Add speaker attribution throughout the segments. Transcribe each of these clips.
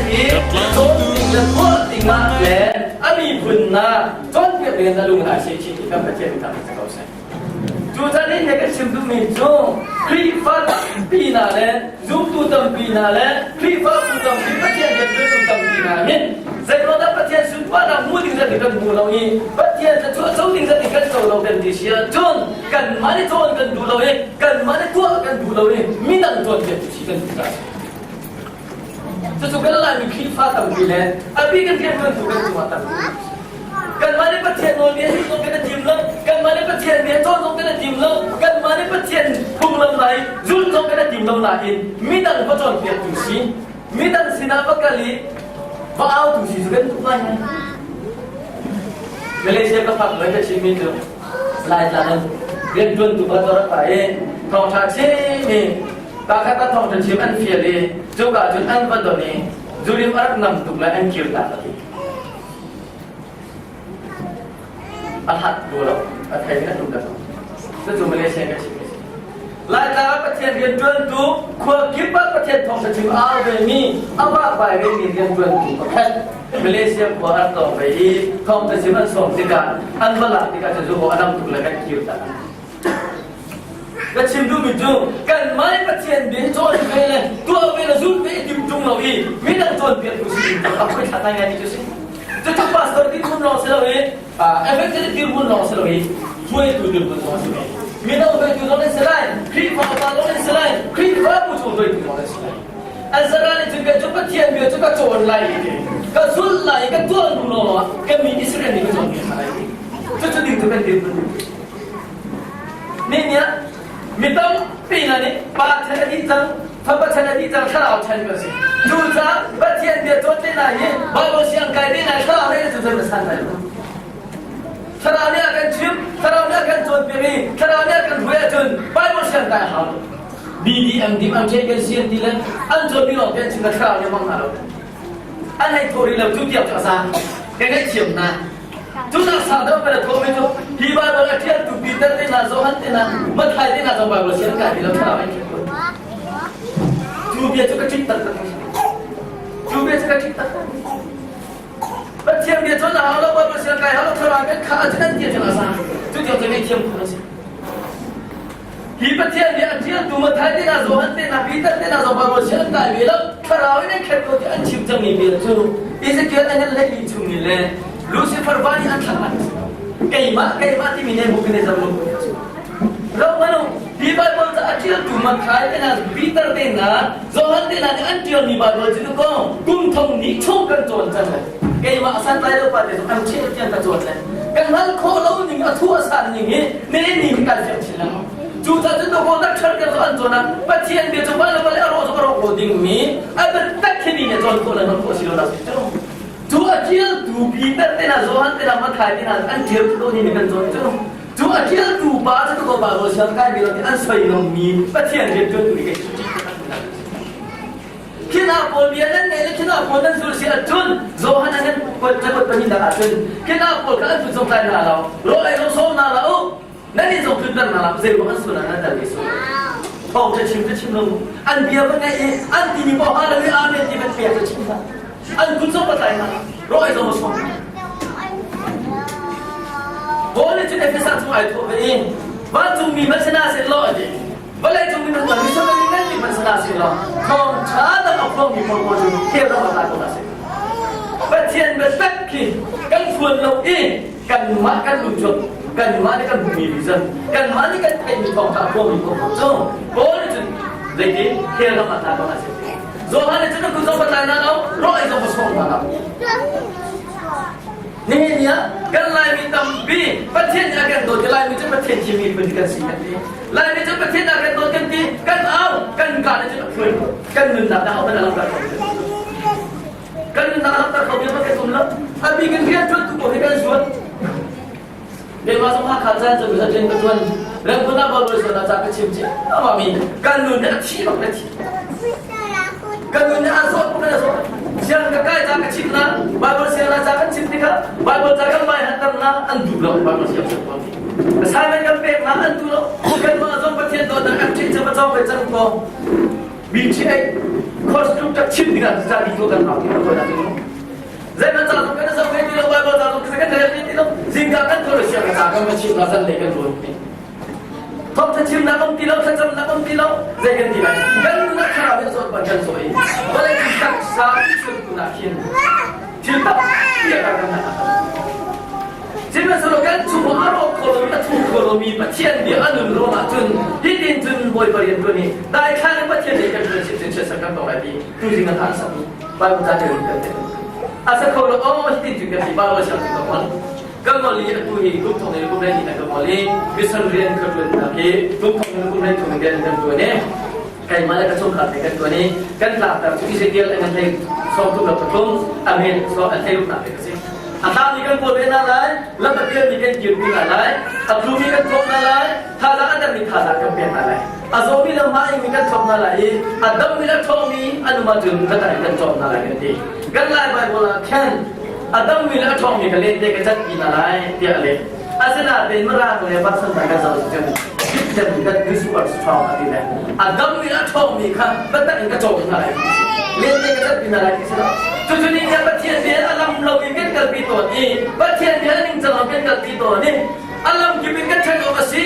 Speaker 1: i cawn ding le tuah ding ah le a miphun hna cawnpiak ding in a lung ai seh chin i kan Pathian min thangṭhat ko seh. Cucaah nih kan chim duhmi cu Khrihfa tampi hna le zumtu tampi hna le Khrihfabu tampi Pathian rianṭuantu tampi hna hin zeiruangdah Pathian sunparnak hmu ding zat kan hmu lo i Pathian thluachuah co ding zat kan co lo kan ti si ahcun kanmah nih cawn kan duh lo i kanmah nih tuah kan duh lo i midang cawnpiak tu si kan duh caah Cucu kan Laimi Khrihfa tampi le a bik in rianṭuantu kan cungah tampi. Kanmah nih Pathian nawlbia zulh zong kan i tim lo, kanmah nih Pathian bia cawn zong kan i tim lo, kanmah nih Pathian phunglam lai zulh zong kan i tim lo nain midang va cawnpiaktu si, midang sinah va kal i va autu si cu kan duh ngai. Malaysia ka phak lai ka chimmi cu Laitlang in rianṭuantu va rak ra i thawngṭha chim i Kakhat a thawngṭha chim an fial i cuka cun an va don i zurim a rak nam tuk le an kir tak a ti. A hat bu lo, a thei in a tum dah. Cucu Malaysia ka chim. Laitlang ah Pathian rianṭuantu khua kip ah Pathian thawngṭha chim a au vemi a vahvai vemi rianṭuantu pakhat Malaysia khua an tong ve i thawngṭha chim an sawm tikah an va lak tikah cu zu a nam tuk le kan kir tak. Ka chim duhmi cu kanmah nih Pathian bia hi cawn ve le tuah ve le zulh ve i tim ṭung lo i midang cawnpiaktu si ding cu a khuaithlak ngaingai mi cu si. Cucu pastor dirhmun lawng si lo i evangelist dirhmun lawng si lo i hruaitu dirhmun zong a si ve. Mino hruaitu zong nan si lai, Khrihfa upa zong nan si lai, Khrihfabu chung hruaitu zong nan si lai. Ezra nih cun kei cu Pathian bia cu ka cawn lai i ka zulh lai i ka tuah hnu lawngah ka mi Israel nih ka cawnpiak hna lai ti. Cucu ding cu kan dirhmun. Nih nih mi tampi hna nih pa chan a dih cang, fapa chan a dih cang, thlarau chan kan si. Cucaah Pathian bia cawn te hna hi Bible siang kai te hna thlarau nih cu cun a san lai lo. Thlarau nih a kan chim, thlarau nih a kan cawnpiak i thlarau nih a kan hruai ahcun Bible siang kai a hau lo. BDM dim an ṭhen kan si an ti le an cawnmi lawng te an chim le thlarau nih a hmang hna lo. An hei thawh rih lo cu tiang cu a za. Ka ngaihthiam hna. Cunak sang deuh kan thawhmi cu hi Bible a ṭialtu Peter te hna, Johan te hna, Matthai te hna zong Bible sian kai ti lo thlarau an ṭial Cu bia cu ka ṭih taktak. Cu bia cu ka ṭih taktak. Pathian bia cu na hau lo, Bible sian kai hau lo, thlarau kan khah ahcun an tia cang a sang. Cu tiang cu ngaihthiam khawh a si. Hi Pathian nih a ṭialtu Matthai te hna, Johan te hna, Peter te hna zong Bible sian an kai ve lo. Thlarau in an khet ko ti an chim cangmi bia cu Ezekiel an hleili chung ni le Lucifer va nih an thlak an si. Keimah, keimah timi ne Nebuchadnezzar lung a si. Rohmanu, hi Bible ca a ṭialtu Matthai te hna, Peter te hna, Johan te hna nih an ṭialmi Bible cu kaw kum thong hnih chung kan cawn cang lai. Keimah a san lai lo pa te zong an ṭial tiang ka cawn lai. Kan hngalh khawh lo ning a thu a san ning hi ne ni hi kan fiang chin lengmang. Cucaah cun na kawl ṭhar tiang cu an cawn ah Pathian bia cu van le vawlei a rawh zong a rawk lo dingmi a biatak khi mi nih cawn khawh le hngalh khawh a si lo nak si cu. Cu a ṭialtu Peter te hna, Johan te hna, Matthai te hna an ṭial lo ni nih kan cawn cu. Cu a ṭialtu pa cu tuko Bible siang kai mi lo ti an soi lomi Pathian rian ṭuantu nih kei cu Khi hna pawl bia nan ngaih le khi hna pawl nan zulh si ahcun Johan an kan cakuat pahnihnak ahcun khi hna pawl kha an phun zong tlai hna lo rawl ei zong sawm hna hlah u nan in zong tlunter hna hlah zei ruang an sual ah nan dal ve sual thawng ṭha chim ṭha chim lo an bia va ngaih i an timi paoh hallelujah amen ti van pek ṭha chim hna an kut zong va tlai hna rawl ei zong va sawm hna Paul nih cun Efesa chung ai thawh ve i vancungmi hmanh si hna seh law a ti Vawleicung minung hna missionary nan ti hmanh hna seh law thawngṭha dang a phuangmi pawl cu hell ram ah tla ko hna seh. Pathian biatak khi kan phuan lo i kanmah kan lungchuak kanmah nih kan hmuhmi vision kanmah nih kan theihmi thawngṭha a phuangmi pawl cu Paul nih cun zeiti hell ram ah tla ko hna seh. Johan nih cun na kut zong va tlai hna lo, rawh ei zong va sawm hna lo. Nihin ni ah kan Laimi tampi Pathian nih a kan dawt i Laimi cu Pathian thimmi phun kan si kan ti. Laimi cu Pathian a kan dawt kan ti. Kan au, kan ka nih cun a phuan. Kan nunnak dah ahohmanh a langhter kho Kan nunnak a langhter kho mi kan um lo. A bik in rian ṭuan tu pawl hi kan zuan. Keimah zong Hakha caan cu bisa ṭin ka ṭuan. Rangoon ah Bible sual ah ca ka chim ci. Amah mi kan nun nih a thi bak na thi. Kan nun nih a zawt bak na zawt. Siang ka kai ca ka chim na Bible siang na ca kan chim tikah Bible ca kan bai hatter na an duh lo Bible siang siang pawl nih. Assignment kan pek na an duh lo. Kanmah zong Pathian dawtnak an ṭih cu va cawng ve cang ko. BTA. Constructor chim ding ah ca di tu kan hau ti ko na Zeihmanh ca zong kan zoh ve ti lo, Bible ca zong kan rel ve ti lo. Zingka kan tho le siang ca kan va chim na zan lei kan ruat ti. Thawngtha chimnak um ti lo, thlacamnak um ti lo, zei kan ti lai. Kan nun ah thlarau in zawt ban kan zaw i vawlei taksa i chun ah khin thil tampi a kan kan Sihmanhsehlaw kan chung a rawk kho lomi a thu kho lomi Pathian bia a nun ruang ah cun hitin cun Bawipa rian tuan i daithlan in Pathian nih kan tuan chinchin chiatser kan tong lai ti tuzing an sak mi Bible ca ṭial kan ti. A sa kho lo oh hitin cun kan ti Bible siang ti ka kan ngol i atu hi kum thong in kum lei ni kan ngol i mission rian ka ṭuan nak hi kum thong in kum lei thong rian kan ṭuan i keimah le ka chungkhar he kan ṭuan i kan tlakter cu Ezekiel an hlei sawm tum lo pathum a men so an hlei ruknak ka si a hlangmi kan kawl ve hna lai lam a pialmi kan kirpi hna lai a tlumi kan thawk hna lai thazaang a dermi thazaang kan pek hna lai a zawmi le mah ingmi kan thawk hna lai i a dammi le ṭhawngmi an um ahcun kan kan cawm hna lai kan ti kan lai Bible ah khan a dammi le a ṭhawngmi ka len te ka cat hna lai tiah a leh. Asinain Mirang le Barsan kan zoh cun Christian kan we super strong a ti le a dammi le a ṭhawngmi kha biatak in ka cawm hna lai len te ka cat hna lai ti si lo. Cucu nih khan Pathian bia a lam lo in kan kalpi tawn i Pathian bia a ningcang lo kan kalpi tawn i a lam kip in kan ṭhen awk a si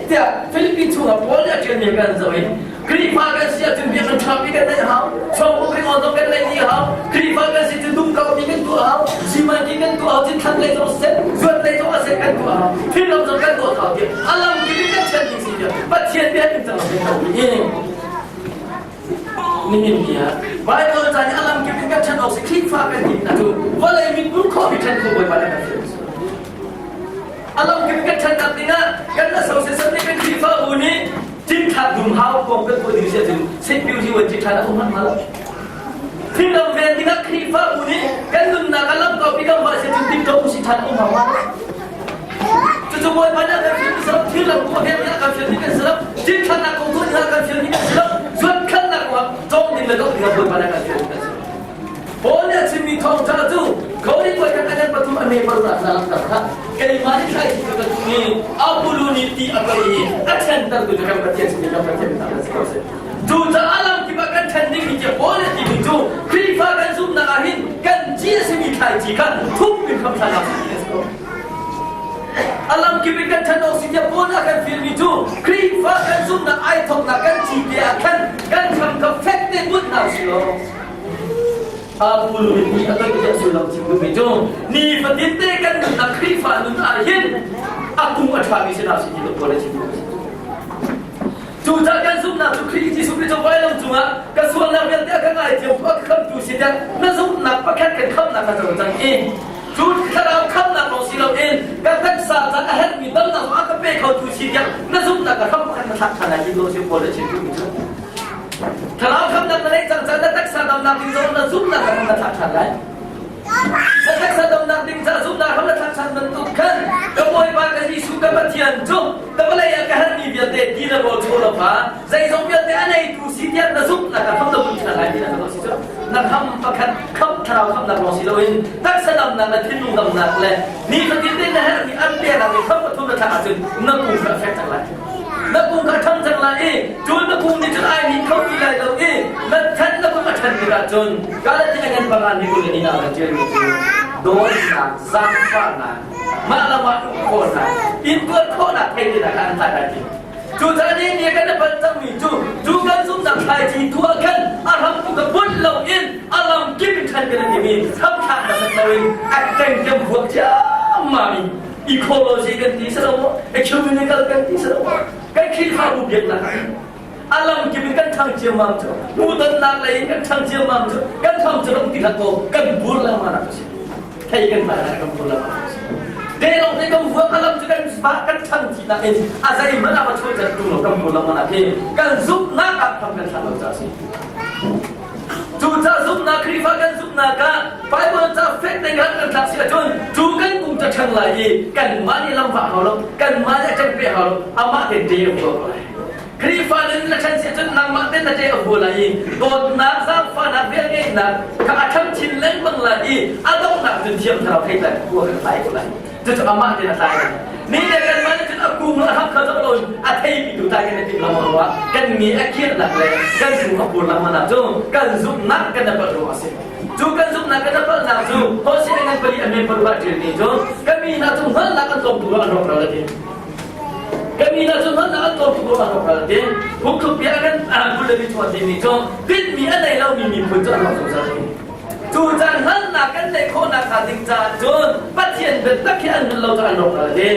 Speaker 1: tiah Philippines chungah Paul nih a ṭialmi kan zoh i Khrihfa kan si ahcun biakinn ṭhapi kan neih hau, chawngkuk ringawn zong kan neih dih hau, Khrihfa kan si cu dumkaupi kan tuah hau, simanki kan tuah hau, cinthlak lei zong siseh, zuat lei zong ah seh kan tuah hau, thilrom zong kan tuah hau tiah a lam kip in kan ṭhen ding si tiah Pathian bia in cang kan ko i nihin ni ah Bible ca nih a lam kip in kan ṭhen awk si Khrihfa kan ti hna cu vawlei mit khawh mi ṭhen kho Bawipa le kan fial a lam kip in kan ṭhennak dingah kan association nih kan Khrihfabu nih Cinthlak dumhau kong kan tuah ding si ahcun St. Wan ci ṭhan a um hmanh lo. Thillo ven dingah Khrihfabu nih kan nunnak a lam ko pi kan vah si cun timto si ṭhan um hau ma. Cucu Bawipa nih a kan fial mi si lo, thil lam tuah ven dingah kan fial mi kan si lo, cinthlaknak kong tuah dingah kan fial mi kan si lo, zuatkhalnak kong ah cawng ding le doh dingah Bawipa nih a kan fial mi kan si lo. Paul nih a chimmi thawngṭha cu Korin voikhat a ngan pathum a me paruk ah langhter kha keimah nih thlai cu ka duh i Apollo nih ti a pei i a ṭhentertu cu kan Pathian simi kan Pathian hna si ko seh. Cucaah lamkip ah kan ṭhen dingmi tiah Paul nih a timi cu Khrihfa kan zumhnak ah hin kan ci a simi thlaici kha thup in hramhranak si a si ko. A lamkip in kan ṭhen awk si tiah Paul nih a kan fialmi cu Khrihfa kan zumhnak ai thawknak kan ci te ah khan kan hram kha fek tein bunh hna usih law Apollo nih a ton a sullam chim duhmi cu nifatin te kan nunnak Khrihfa nun ah hin a kung a ṭhami si hna si ti pawl a chim duhmi Cucaah kan zumhnak cu Khrih Jesuh Khrih cu vailam cungah ka sualnak vialte a ka ngaithiam a ka khamtu si tiah na zumhnak pakhat kan khamnak kha co cang i cu thlarau khamnak lawng si loin ka taksa ca a herhmi damnak zong a ka pe khotu si tiah na zumhnak ka hram pakhat na thlak ṭhan lai ti lo si Paul a chim duhmi cu Thlarau khamnak na neih cang caah na taksa damnak ding zong na zumhnak hram na thlak ṭhan lai. Na taksa damnak ding caah zumhnak hram na thlak ṭhan bantuk khan ka Bawipa ka Jesuh ka Pathian cu ka vawlei ah ka herhmi vialte ti le rawl chaw lo kha zeizong vialte a neitu si tiah na zumhnak kha hram na bunh ṭhan lai ti na ka si cu na kham pakhat kham thlarau khamnak lawng si loin taksa damnak le thinlung damnak le nifatin te na herhmi an peknak nih kham pathum na thlak ahcun na pum kha a fek cang lai. Na kung kha ṭhang cang lai i cun na kung nih cun ai nih kho ti lai lo i na ṭhan na kung a ṭhan tikah cun Galati a ngan panga ni kul in inn ah kan ṭialmi cu dawtnak, zaangfahnak, mah le mah uk khawhnak, intuar khawhnak thei te hna kha an tlai lai ti. Cucaah ni ni kan i panh cangmi cu cu kan zumhnak thlaici tu ah khan a hram tu kha bunh loin a lam kip in ṭhan kan i tim i hramthlak hmasat loin a tengkem vuak ciammam in ecology kan ti si lo maw ecumenical kan ti si lo maw kan Khrihfabu biaknak a lam kip in kan ṭhang ciammam cu hmuhtonnak lei in kan ṭhang ciammam cu kan ṭhang cu ram ti hlah ko kan bur lengmang nak si thei kan hnai kan bur lengmang si te lawng te kan vuak a lam cu kan ba kan ṭhang ti nak in a zeihmanh a va chuah cat tung lo kan bur lengmang nak hi kan zumhnak ah kham kan thlah lo ca si Cucaah zumhnak Khrihfa kan zumhnak ah Bible ca fek tein kan kan thlak si ahcun cu kan kum ca ṭhang lai i kanmah nih lamvah hau lo kanmah nih a ṭeng pe hau lo amah te ṭe a hua lai. Khrihfa nun na ṭhen si ahcun nangmah te na ṭe a hua lai i dawtnak zaangfahnak velngeihnak kha a ṭhang chin lengmang lai i a donghnak cun thiam thlarau thei tlai khua kan tlai ko lai. Cucu amah te na tlai lai. Ni le kanmah nih cun a kung le a hram kha zoh lo in a theipi tu tlai kan i timh lengmang ruah kan mi a khiahnak le kan chung a pur lengmang cu kan zumhnak kan i palh ruang a si. Cu kan zumhnak kan i palhnak cu Hosea ngan pali a men paruk ah ṭialmi cu ka mi hna cu hngalhnak an tlawm tuk an rawk ral a ti. Ka mi hna cu hngalhnak an tlawm tuk an rawk ral a ti. Phungthluk bia kan bulletin chung a timi cu tinhmi a nei lomi miphun cu an rawk zungzal a ti. Cu caan hngalhnak kan neih khawhnak hnga ding caah cun Pathian biatak hi an hngalh lo cu an rawk ral a ti.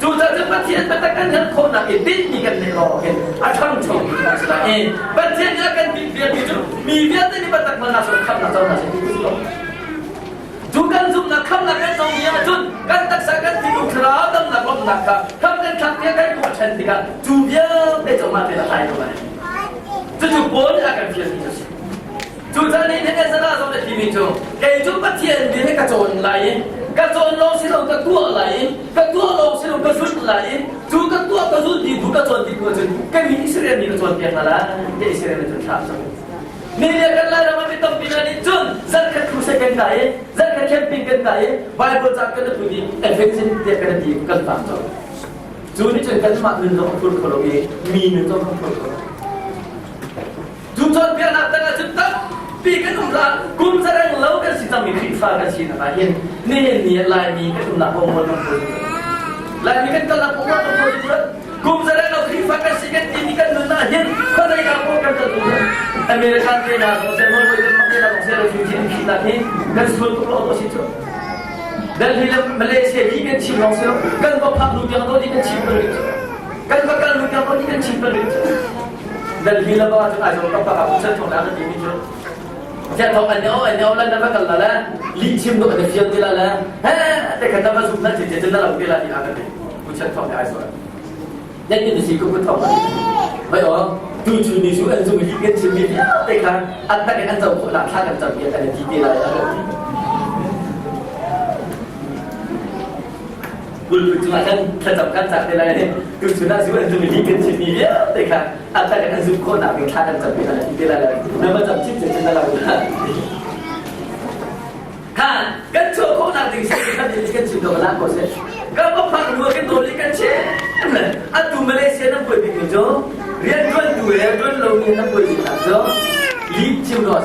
Speaker 1: Cucaah cun Pathian biatak kan hngalh khawhnak i tinhmi kan neih lawng hin a ṭhangchomi kan si lai i Pathian nih a kan tinhpiakmi cu mi vialte nih biatak hmannak cu khamhnak co hna seh ti cu Cu kan zumhnak khamhnak kan comi ahcun kan taksa kan thinlung thlarau damnak lawmhnak kha kham kan thlak tiah kan kung a ṭhen tikah cu vialte cu amah tein a tlai ko lai. Cucu Paul nih a kan fialmi cu a si. Cucaah ni hin Ezra zong nih timi cu kei cu Pathian bia hi ka cawn lai i ka cawn lawng si lo ka tuah lai i ka tuah lawng si lo ka zulh lai i cu ka tuah ka zulh dih hnu ka cawn dih hnu ahcun ka mi Israel mi ka cawnpiak hna lai ti Israel mi cun thlah cang. Ni le kan Lairam ah mi tampi hna nih cun zarkhat crusade kan kai i zarkhat camping kan kai i Bible ca kan put i evangelism tiah kan ti kan fak cang. Cu nih cun kanmah nun zong a phur kho lo i mi nun zong a phur kho lo. Cu cawnpiaknak tangah cun tampi kan um la kum zareng lo kan si cangmi Khrihfa kan sinak ah hin nihin ni ah Laimi kan umnak paoh kan phur Laimi kan kalnak paoh kan phur kum zareng lo Khrihfa kan si kan timi kan nun ah hin khuazei ka paoh kan kal American te hna zong seh Norway Denmark te hna zong seh refugee an thihnak hi kan sual tuk lo si cu Delhi le Malaysia hi kan chim lawng si lo kan va phak nu tiang to kan chim pal kan va kal nu tiang to kan chim pal Delhi le ba cu Aizawl ka pak ah chan thong la ka timi cu Chan thong an o an o lan na va kal la la li chim do an fial ti la la he te khan na va zum na che che na lo te la ti a ka ti ku chan thong Aizawl nan tin si ku ku thong mai o tu chu ni su an zum hi kan chim mi te khan an tak in an zo ko la thla kan cham ti an ti te la a ka ti Pulpit cungah khan thlacam kan cak te lai tu chun ah zu an zum i kan chimmi vialte kha a tak in an zumh khawhnak ding thla kan cam ti lai ti lai na va cam chim chin na lo kha kan chuah khawhnak ding si kan kan chim do la ko se kan va phak nu kan dol kan chem le atu Malaysia nan poi bik cu rian tuan tu le tuan lo mi nan poi bik cu li chim lo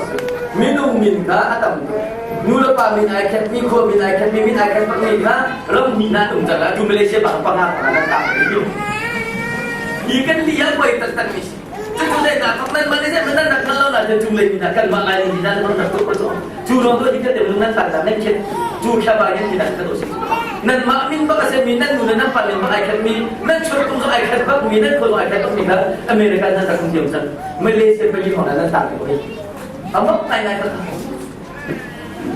Speaker 1: minung min kha a tam nu le pa min ai khat mi khua min ai khat mi min ai khat mi kha ram mi na tum cang tu Malaysia bang panga panga nan tang ri hi kan li ah koi tak tak mi cu cu le na thok nan Malaysia man nan nak lo na cu le mi na kan ma lai ni na nan tak tu ko cu ro do dikka te nan tan nan khet cu kha ba yin mi nan ka do si nan ma min ba ka se mi nan nu nan pa min ba ai khat mi nan chur tung zo ai khat bak mi nan kho ai khat bak mi kha America nan tak kum cang Malaysia pa yi hong nan tang ko hi amak ngai ngai ka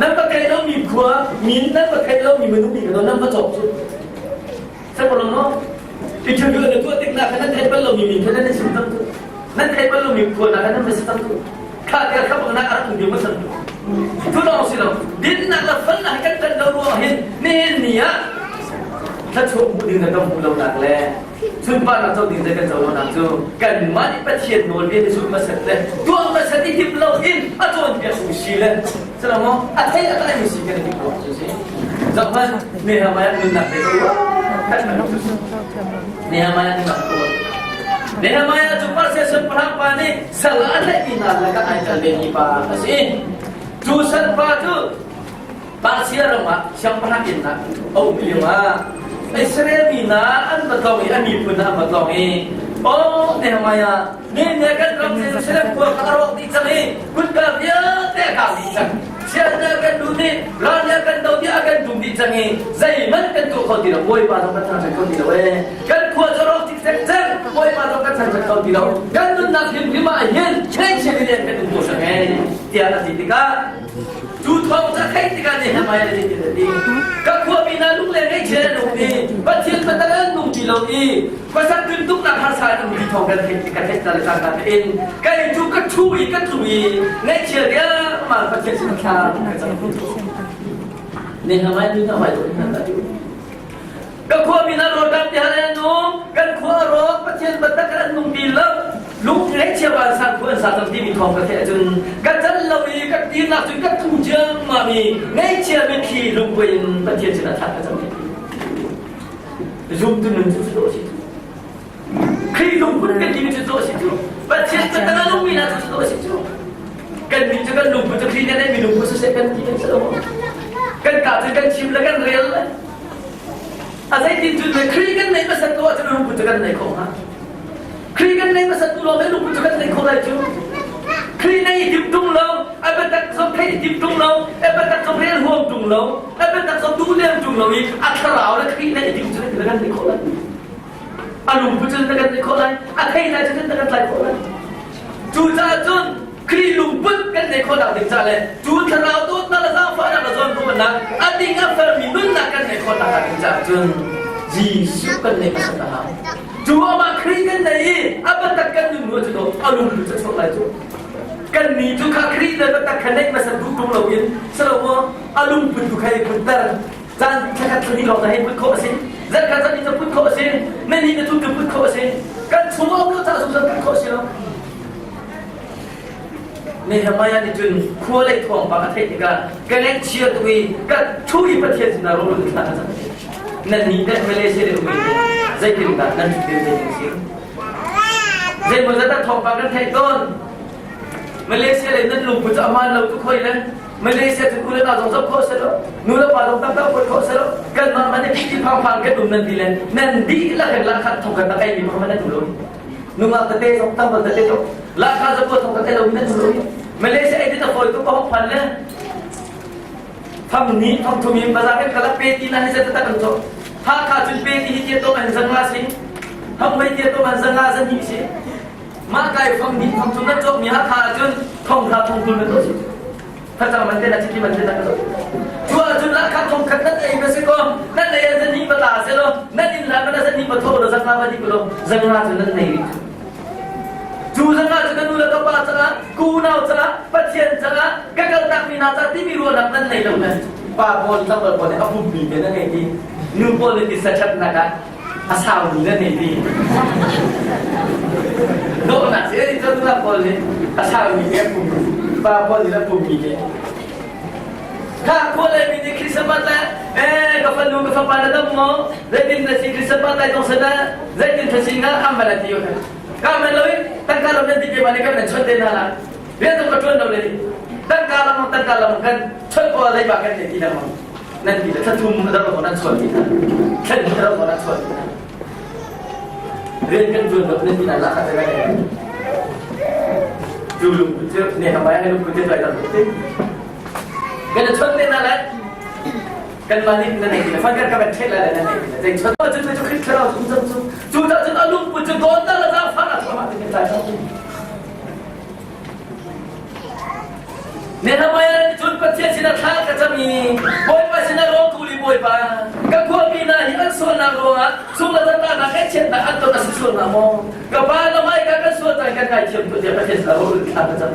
Speaker 1: nan va thei lomi khua min nan va thei lomi minung mi kha nan va cawk cu Sakolong no interview na tuah tik na kha nan thei bal lomi min kha nan chim cang cu nan thei bal lomi khua na kha nan va si cang cu kha te kha bang na a rak um ding ma san tu lawng si lo dinnak le felnak kan tan lo ruang hin nihin ni ah thluachuah hmuh ding na kan hmuh lo nak le sunparnak co ding kan co lonak cu kanmah nih Pathian nawlbia ni zulh hmasat le tuah hmasat i timh lo in a cawnpiak tu si le Salamo a thei a tlai mi si kan i timh lo cu si zohhmanh Nehemiah nunnak te ko Nehemiah nunnak ko Nehemiah cu Persia siangpahrang pa nih sal a tlaihmi hna lakah ai tel ve mi pa a si cu sal pa cu Persia ram ah siangpahrang inn ah a um lio ah Israel mi hna an va tlawng i a miphun an va tlawng i Oh Nehemiah ni ne kan ram Jerusalem khua kha a rawk dih cang i kutka vialte a kang dih cang chiatnak kan duh dih ralnak kan do dih a kan dum dih cang i zeihmanh kan tuah kho ti lo Bawipa zong kan thangṭhat kho ti lo ee kan khua cu rawk cik cek cang Bawipa zong kan thangṭhat kho ti lo kan nunnak hrimhrim ah hin ngaihchia lian kan um ko sang ee tiah a ti tikah Cu thawng cu a theih tikah Nehemiah nih hitin a ti, Ka khuami hna lung le ngaihchia an um i Pathian biatak an nung ti lo i khuasak tintuknak harsa an um ti thawng kan theih tik ka theih cang le cangka tein kei cu ka ṭhu i ka tlu i ngaihchia riangmang Pathian sin thla ka cam. Nehemiah nih hna hmai in a ti. Ka khuami hna rawlṭam ti hal an um, kan khua a rawk, Pathian biatak an nung ti lo. Lung ngaihchia vansang khu an sa cang timi thawng ka theih ahcun ka can lo i ka tirnak cun ka thu ciammam i ngaihchia mitthli lungkuai in Pathian sinah thla ka cam. Zumtu nun cu cu dawh si. Khrih lungput kan timi cu a si cu. Pathian cu kan lungmi na cu a si cu. Kan min cu kan lungput cu Khrih nih mi lungput siseh kan ti kan si lo. Kan ka cu kan chim le kan rel le. A zeitin cun le Khrih kan neih hmasat ko ahcun lungput cu kan nei kho hnga. Khrih kan neih hmasat tu lawng lungput cu kan nei kho lai cu. Khrih nei tim tung lo, a biatak zong theih tim tung lo, a biatak zong rel huam tung lo, a biatak zong duh lem tung lo i a thlarau le Khrih nei tim cu kan nei kho lai. A lungput cu kan nei kho lai, a thei lai cu kan tlai kho lai. Cucaah cun Khrih lungput kan neih khawhnak ding ca le cu thlarau dawtnak le zaangfahnak le zawnruahnak a ding a felmi nunnak kan neih khawhnak ding caah cun Jesuh kan neih hmasat a hau. Cu amah Khrih kan nei i a biatak kan nun hnu cu a lungput cu a chuak lai cu. Kan ni cu kha Khrih le biatak kha neih hmasat duh ṭung loin silo a lungput tu kha i putter caan thlakhat thlahnih lawng hei put khawh a si zarkhat zarhnih cu put khawh a si na ni na thum cu put khawh a si kan chung a um lo caah zungzal put khawh a si lo Nehemiah nih cun khua lei thawngpang a theih tikah ka ngaihchia tuk i ka thu i Pathian sinah rawl in thla ka cam. Nan nih teh Malaysia le um zeitindah nan thil zeitin si? Zeimaw zat ah thawngpang kan theih tawn. Malaysia le nan lungput cu aman lo tuk hoi le Malaysia cu u le nau zong zoh khawh si lo nu le pa zong taktak put khawh si lo kanmah man i phih phang kan um nan ti le nan dihlak in lakhat thong kan tak ei mi pakhat nan um lo nungak tete zong tambal tete zong lakha zong thong kan lo nan um lo Malaysia ei ti ta foi tu ko hong phan le pham ni pham thum in bazar kan kala pe ti na hi zat ta kan cho ha kha chun pe ti hi tia to man zang la si pham hoi tia to man zang la zan hi si mah kai pham ni pham thum nan chok mi ha kha cun thong kha thong tul nan to si Thacang man te na chiti man te na ka Cu ahcun lahkhah thong khat nan ei va si ko nan ei ah zan hi va la se lo nan inn hlan man zan hi va tho lo zang va di ko zang nga cu nan nei rih cu zang nga cu ka nu le ka pa caah ku unau caah Pathian caah ka kal tak mi hna caah timi ruahnak nan nei lo nan pa pawl tlangval pawl nih a pummi te nan ngei ti nu pawl nih tisa ṭhatnak ah a saumi nan nei ti dawhnak si cu nu pawl nih a saumi te a pum pa pawl nih a pummi te kha khualei mi nih Christmas le eh ka fanu ka fapa na dam maw zeitin na si Christmas lai tong sana zeitin thasi nga am bala ti ka man lo in tangka lam nan ti ke ma ne kan nan chon te na la rian zong ka ṭuan lo le tangka lam tangka lam kan chon ko lei ba kan ti lang nan ti le thla thum dar ko nan chuan ti hna thlan dar ko nan chuan ti hna rian kan ṭuan lo nan ti na la kha te kan tu lung cu ne ha mai lung cu lai tam ti kan chon te na lai kan ma nih na nei ti fan kan ka ban thek lai na nei ti dei chon cu cu khrit thlarau cu cu cu cu cu alung pu cu don ta la fa na thama ti kan tai Nehemiah nih cun Pathian sinah thla ka cam i Bawipa sinah rawl kul i Bawipa ka khuami hna hi an sualnak ruangah sung le zatnak ngaihchiatnak an ton a si sual hnga maw? Ka pa na hmaika kan sual cang kan ngaithiam tuah tiah Pathian sinah rawl in thla ka cam.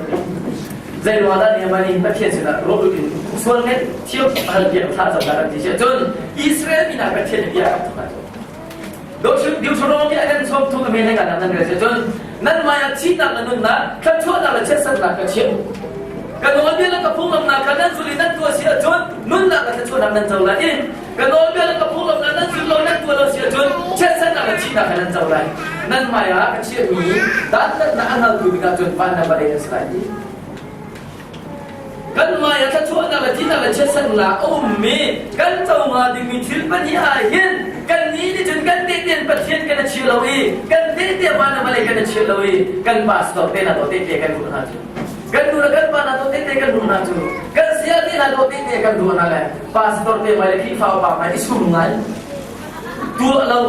Speaker 1: Zei ruangah dah Nehemiah nih Pathian sinah rawl in sual ngaihthiam hal tiang thla cam dah kan ti si ahcun Israel mi hna Pathian nih bia a rak thawk ahcun Deuteronomy a kan sawm thum a men nan nan rel cun nan hmai ah thihnak le nunnak thluachuahnak le chiatsernak ka chiah ka nawlbia le ka phunglamnak kha nan zul i nan tuah si ahcun nunnak le thluachuahnak nan co lai i ka nawlbia le ka phunglamnak nan zul lo nan tuah lo si ahcun chiatsernak le thihnak kha nan co lai nan hmai ah ka chiahmi dantatnak a hngaltu dingah cun van le vawlei nan si lai ti Kan hmai ah thluachuahnak le thihnak le chiatsernak a ummi kan co hnga dingmi thil pahnih ah hin kannih nih cun kan tehte Pathian kan i chia lo i kan tehte van le vawlei kan i chia lo i kan pastor te hna to tehte kan duh hna cu kan nu le kan pa hna to tehte kan duh hna cu kan sia te hna to tehte kan duh hna le pastor te mai le Khrihfa upa mai i sum ngai tuah lo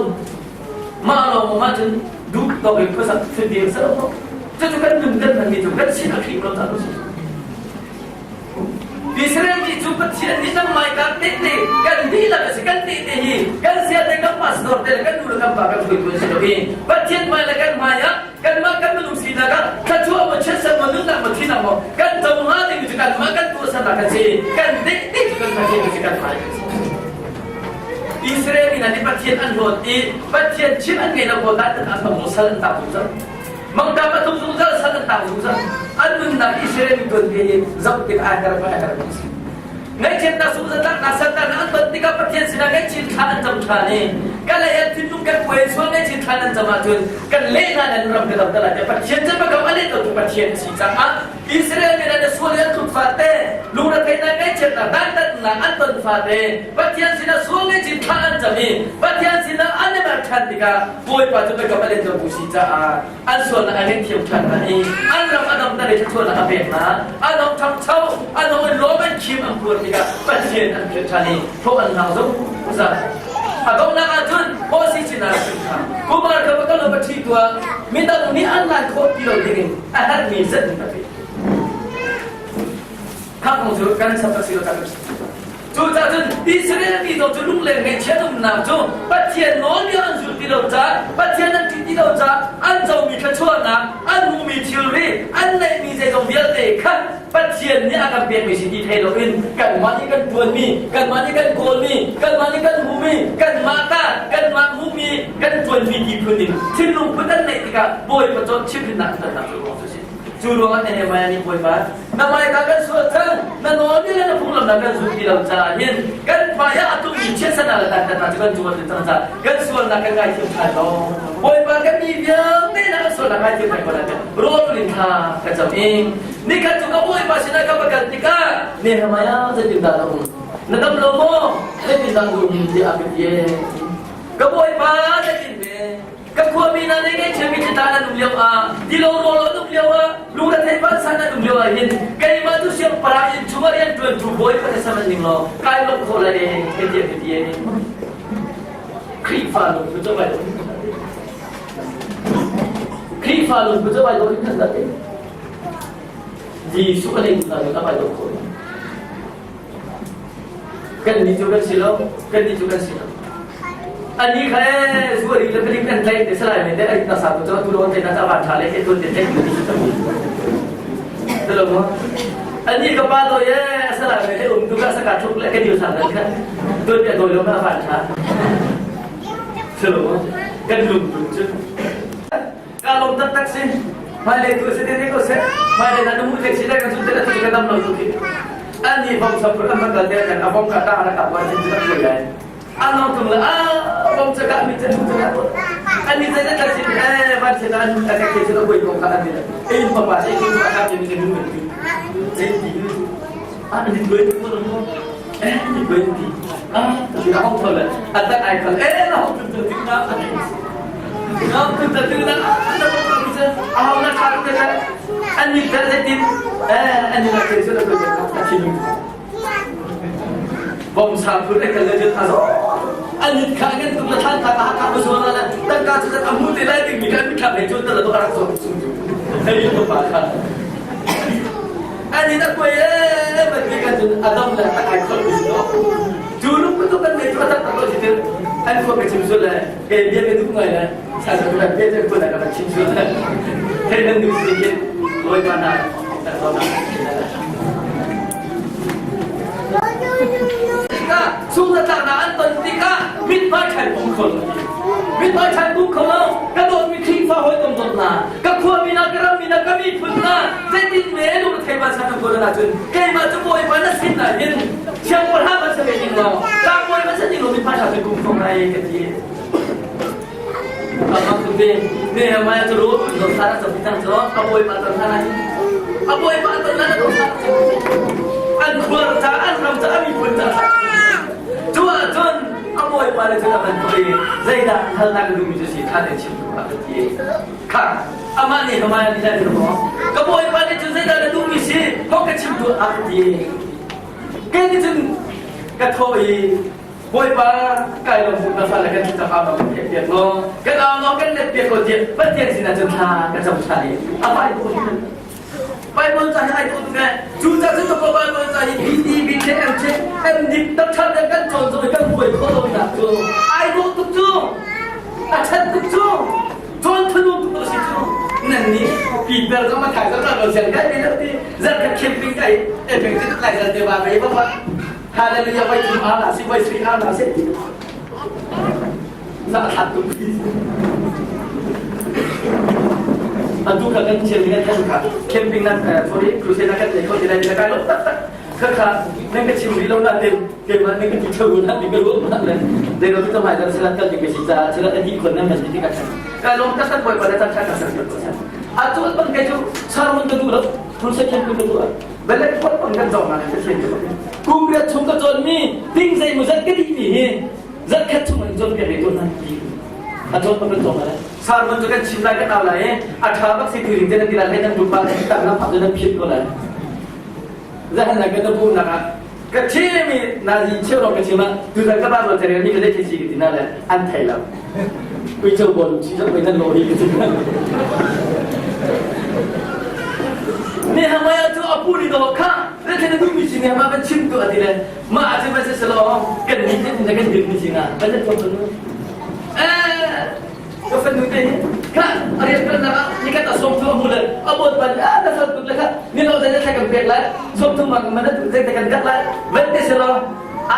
Speaker 1: mah lawng mah cun duh tawk in khuasak thil sa lo cucu kan nun kan hmanmi cu kan sin a Khrih lo ta si Israel mi cu Pathian nih nangmai kan tehte kan dihlak a si kan tehte hi kan sia te kan pastor te le kan nu le kan pa kan hruaitu an si lo i Pathian hmai le kan hmai ah kanmah kan minung sinak ah thluachuah maw chiatser maw nunnak maw thinak maw kan co hnga ding cu kanmah kan tuahsernak kan si kan tehte cu kan Pathian cu kan hmai kan si Israel mi hna nih Pathian an hlawt i Pathian chim an ngei lo ko dan an mang sal an tang zungzal. Mangtam a tlung zungzal sal an tang zungzal. An nunnak Israel mi tuanbia hi zoh tik ai har ai har si. Ngaihchiatnak sungzalnak saltan an ton tikah Pathian sinah ngaihchin thla an cam ṭhan i Kan lei an thinlung kan kuai sual ne chin thlan an cam ahcun kan leh hna nan ram ka dam te lai tiah Pathian cu biakam a leh tu Pathian a si caah Israel mi an sual i an tluk fate lungretheihnak ngaihchiatnak dantatnak an ton fate Pathian sinah sual ne chin thla an cam i Pathian sinah an i mer ṭhan tikah Bawipa cu biakam a let tu si caah an sualnak a ngaihthiam ṭhan hna i an ram a damter i thluachuahnak a pek hna. An hong ṭhangcho, an hong i lawm an khim an puar tikah Pathian an philh ṭhan i hlawh an hlang zungzal. A donghnak ahcun Moses sinah a chim ṭhan. Kumar kha va kal law va ṭhi tuah, midang nih an lan khawh ti lo dingin a herhmi zat in ka pe. Kha kong cu kan chap a si lo kan Cucaah cun Israel mi zong cu lungleng ngaihchiat umnak cu Pathian nawlbia an zulh ti lo caah, Pathian an ṭih ti lo caah an comi thluachuahnak, an hmuhmi thilri, an neihmi zeizong vialte kha Pathian nih a kan pekmi si ti thei loin kanmah nih kan ṭuanmi, kanmah nih kan kawlmi, kanmah nih kan hmuhmi, kanmah ta, kanmah hmuhmi, kan ṭuanmi ti phun in thinlung phun an neih tikah Bawipa cawn chimhrinnak an tonnak cu ruang cu a si. Cu ruangah Nehemiah nih Bawipa, na hmaika kan sual cang, na nawlbia le na phunglam hna kan zul ti lo caah hin kan hmai ah a tlungmi chiatsernak le dantatnak cu kan cung ah tlun cang caah kan sualnak kan ngaithiam ṭhan lo. Bawipa kan mi vialte na kan sualnak ngaithiam ṭhan ko lai tiah rawl in thla ka cam i nikhat cu ka Bawipa sinah ka va kal tikah Nehemiah zeitindah na um? Na dam lo maw? Zeitindah na um tiah a ka ti. Ka Bawipa zeitin ve? Ka khuami hna nih ngaihchiami thlita nan um lio ah, tilo rawl an um lio ah, lungrethei vansan an um lio ah hin keimah cu siangpahrang inn chungah rian ṭuantu bawi ka sam an ning law kai lawmh khawh lai e hei tiah ka ti e. Khrihfa lungput cu vai Khrihfa lungput cu vai dawh in kan dah Jesuh a lei hna cu vai dawh khawh. Kan nih cu kan si lo, kan nih cu kan si lo. Ani kha e zuari le palik an tlaih te salai men te ai ta sa tu tu lo te na cha van tha le ke tun te tek ni chu tam te lo mo ani ka pa do ye salai men te um tu ka saka thuk le ke diu sang nan kha tun te doi lo ma van tha te lo mo kan lung tun chu ka lom tak tak si hmailei tu si te ko se hmailei na nu te si le kan sun te tu ka dam lo tu khi ani bom sa pur an kal te kan abom ka ta na ka wa chin chu ka lai anong tum la a bom cha ka mi cha tu cha ani cha cha si eh ban che na ta ka ke chu ko ko ka ani e pa pa se ki ka ka mi nu mi ti ti ani ko ko no eh ni ko ti ah ta ka hong thol at ai khal eh na hong tu tu na Kei bia ka duh ngai le san ka kan bia cu ka kan chim sual le thei nan duh si khin Bawipa na kan ko na tikah sungzatlaknak an ton tikah mithmai ṭhan um kho lo mithmai ṭhan um kho lo ka dawtmi Khrihfa hawikom dawt hna ka khuami hna ka rammi hna ka miphun hna zeitin me lung thei ban san ko na cun keimah cu Bawipa na sin ah hin siangpahrang ban sa ve ding law tlangbawi ban sa ding law mithmai ṭha cu kum kho ngai ka ti Nehemiah cu ru dosar a cam cang cu a bawipa ton hlan ah a bawipa ton hlan ah dosar a cam an khuar ca an ram ca a miphun ca cu ahcun a bawipa le cun a van tuah i zeidah halnak ka duhmi cu si kha nan chim tu a ka ti kha amah Nehemiah nih dah maw ka bawipa nih cun zeidah na duhmi si hong ka chim tu a ka ti kei nih cun ka thawh i Bawipa kai lawm tuk na fale kan thlacam au kan theih piak law kan au law kan let piak ko tiah Pathian sinah cun thla ka cam ṭhan i a Bible Bible ca hi ai dawh tuk eh cu ca cu ka Bible ca hi B D B K M K M D tak ṭhan kan cawn zong kan buai khawh lo nak cu ai dawh tuk cu a ṭhat tuk cu cawn thanu tuk a si cu nan nih Peter zong a thai zong lo siang kai ti ti zan khat camping kai e peng ti lai zan te ba ve ba Hallelujah voi thum ar si voi sui ar si na thlat tuk atu ka kan chian mi kan kha camping nan sorry crusade na kan nei kho ti lai na kai lo tak tak. Khakha nan ka chim rih lo na tin keimah nan ka ti theo na ti ka ruah na le dei lo tu mai dan sila kal ti ka si ca sila a di khon nan man ti ka chan ka lom ka tak boi pa le chan chan ka san ko chan a chu ban ke chu sarmun ka du lo thul se khen ka du bele phot pang kan zong na ka thian ka kum riat chung ka chon mi ting zei mu zat ka di mi hi zat khat chung an chon ke re to nan ti a chon pa kan zong na sarmun chu kan chim lai ka tau lai a tha bak si ti ring te na ti la lai nan du pa tak na phak nan phit ko lai zahan na ka bu nak ah ka chimi nazi cheu rong ka chim ah tuzan ka ba lo tere ni ka le thi ti na le an thei lo uico bol chi zo nan lo hi ka ti ne hamaya chu apu ni do kha le the du mi chi ne ma kan chim tu ati le ma a chi ma se selo kan ni te ne kan dir mi chi na kan le thom tu eh ka fanu te kha arian kan na ni ka ta som thu amu le abot ban a na sal tuk le kha ni lo zai thai kan pek lai som thu mang man tu zai kan kat lai ven te se lo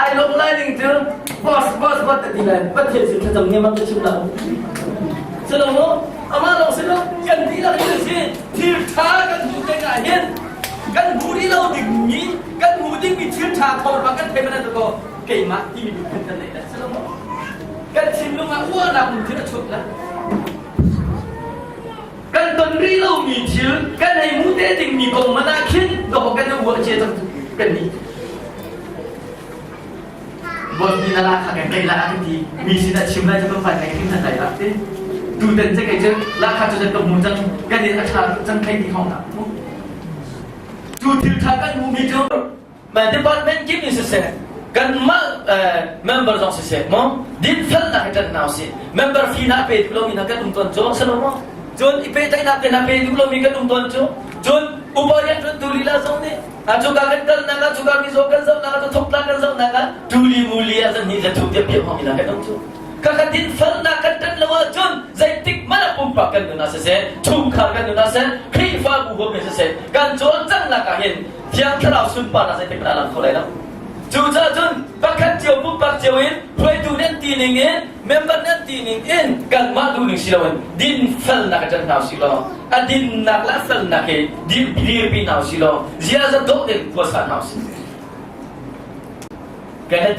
Speaker 1: ai lom lai ding chu boss boss boss ti lai pathian sin thlacam ne ma ka chim la se lo mo ama lo se lo kan ti la ni si thil tha kan hmu te nga hin kan hmu ri lo ding mi kan hmu ding mi thil tha thor ba kan thei man ko keimah ti mi kan kan nei la se lo mo Kan thinlung ah uahnak lungthin a chuak lai. Kan ton rih lomi thil kan hei hmu te dingmi kong man ah khin dawh kan i uah cia cang kan ni. Bawlmi na la kha kan kai la kan ti mi sin ah chim lai cu kan fai kai khin nan lai la ti. Tutan ce kai cu la kha cu kan hmu cang kan in a ṭha cang thei ti hong na. Cu thil ṭha kan hmu mi cu Ma department kip in siseh kanmah member zong siseh maw dinfelnak hi ṭanh hna usih member fee na pe duh lomi hna kan um tawn cu si lo maw cun i pehtlaihnak te hna pe duh lomi kan um tawn cu cun upa rianṭuantu lila zong nih cuka kan kalnak ah cuka mizaw kan zohnak ah thawktla kan zohnak ah tuli muli ah zan hnih le thum tiah piah hmangmi hna kan um cu Kaka dinfelnak kan ṭanh lo ahcun zeitik hmanh ah pumpak kan nun ah siseh, chungkhar kan nun ah siseh, Khrihfabu huap in siseh, kan cawlcanghnak ah hin Thiang Thlarau sunparnak zeitik hmanh ah lang kho lai lo. Cucaah cun pakhat cio pumpak cio in hruaitu nan ti ning in member nan ti ning in kanmah duhning si loin dinfelnak a ṭanh hna usih law a dinnak le a felnak hi dirpi hna usih law ziaza dawh tein khuasa hna usih. Kan ti.